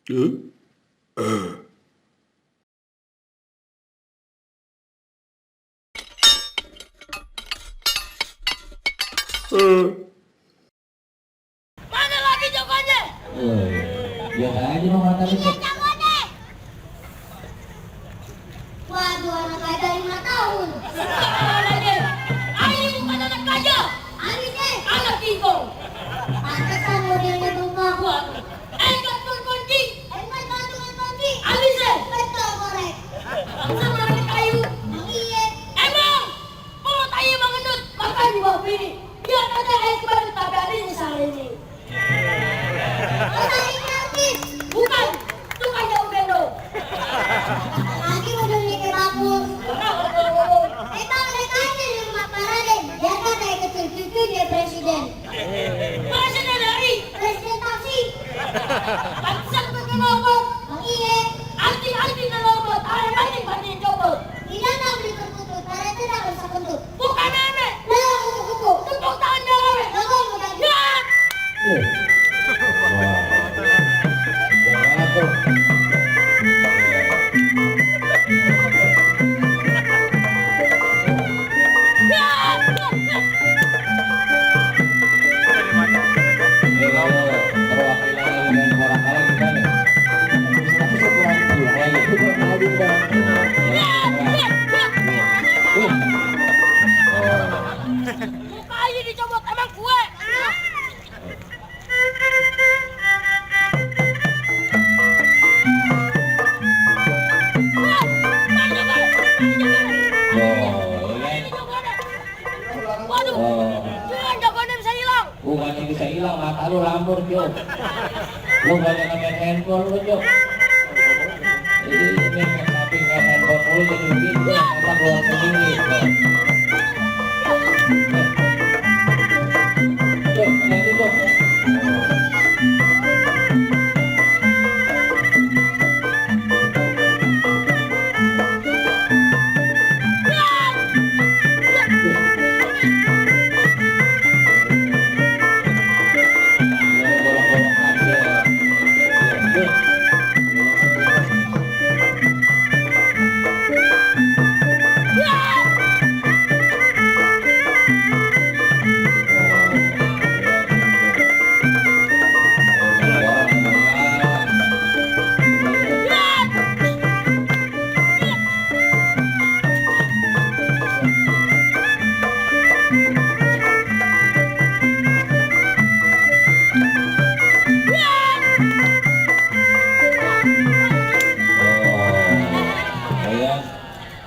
Mana lagi jagoannya? Biasa aja mau mata Ini jagoannya. Waduh, anak ada 5 tahun. Ayo bukan anak gajah. Ali deh, anak kingkong. Pantesan modelnya bunga. Waduh, enggak kunci. Enggak gantungan kunci. Ali deh. Betul, korek. Sama anak kayu. Iya. Emang, mulut ayo mengendut. Makan di bawah ini. Biar ada air baru tapi adanya salah ini. Masa ini artis? Bukan, tukang jauh gendong. Lagi modelnya kayak bagus. Emang mereka aja di rumah Pak Raden. Dia kan kayak kecil cucu dia presiden. Presiden dari? Presiden taksi. Pantesan pakai robot. Iya. Anting-anting dan robot. Ada banding robot. Tidak nak beli tertutup. Karena itu tidak bisa kentut. Bukan meme. Nah, kuku-kuku. Tepuk tangan dia meme. Tepuk tangan. Ya. Muka aja dicomot emang kue. Waduh, jangan jagoannya bisa hilang. Bukan bisa hilang, mata lu lambur, Jo. Lu banyak main handphone lu, Jo. Jadi ini tapi main handphone mulu jadi begitu, mata keluar sendiri. Jo, nanti Jo.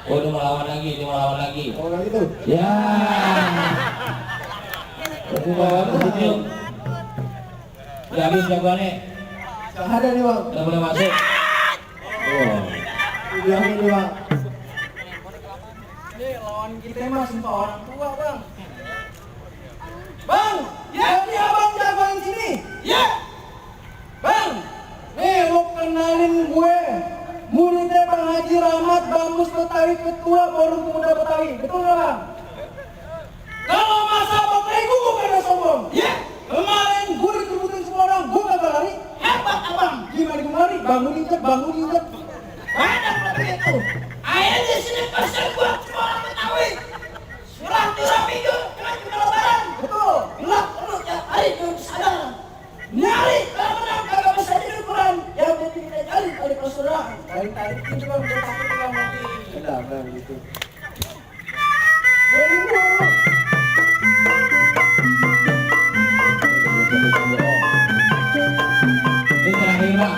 Oh, ini melawan lagi. Oh, gitu. Ya. Udah habis jagoannya. Gak ada nih, Bang. Udah boleh masuk. Oh. Bilangin nih, Bang. Nih, lawan kita mah sumpah orang tua, Bang. Bang, ya ini abang jagoan sini. Ya. Bang, nih lu kenalin gue. Muridnya Bang Haji Rahmat Bamus Betawi, Ketua Forum Pemuda Betawi. Betul nggak, Bang? Kalau masa Betawi gue pada sombong. Ya. Kemarin gue dikebutin semua orang, gue kagak lari. Hebat abang. Gimana gue lari? Bangun injek. Ada berarti itu. Ayo di sini pasar gue semua orang Betawi. Surah tiap minggu dengan juga lebaran. Betul. Gelap terus ya hari belum sadar. Nyari kadang-kadang kagak bisa jadi ukuran. Yang penting kita cari tali persaudaraan. Tali itu juga udah takut dengan mati. Benar gitu. Boleh dong. Ini terakhir, Bang.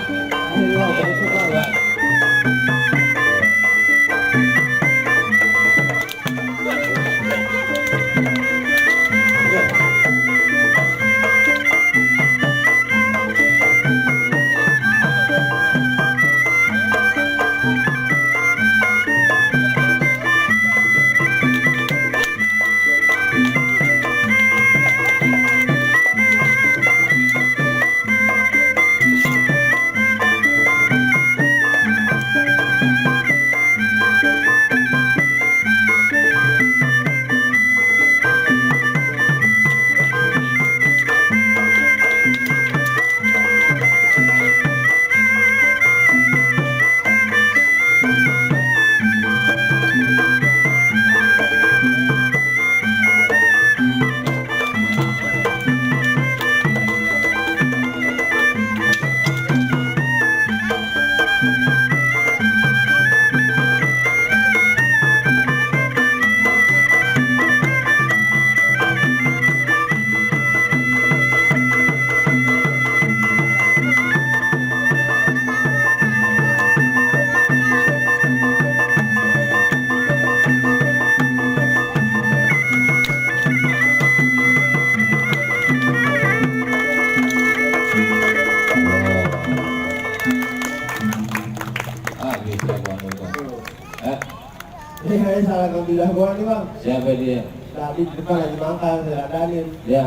salah ngambil jagoan nih bang. Siapa dia? Tadi di depan lagi makan, saya adain. Ya,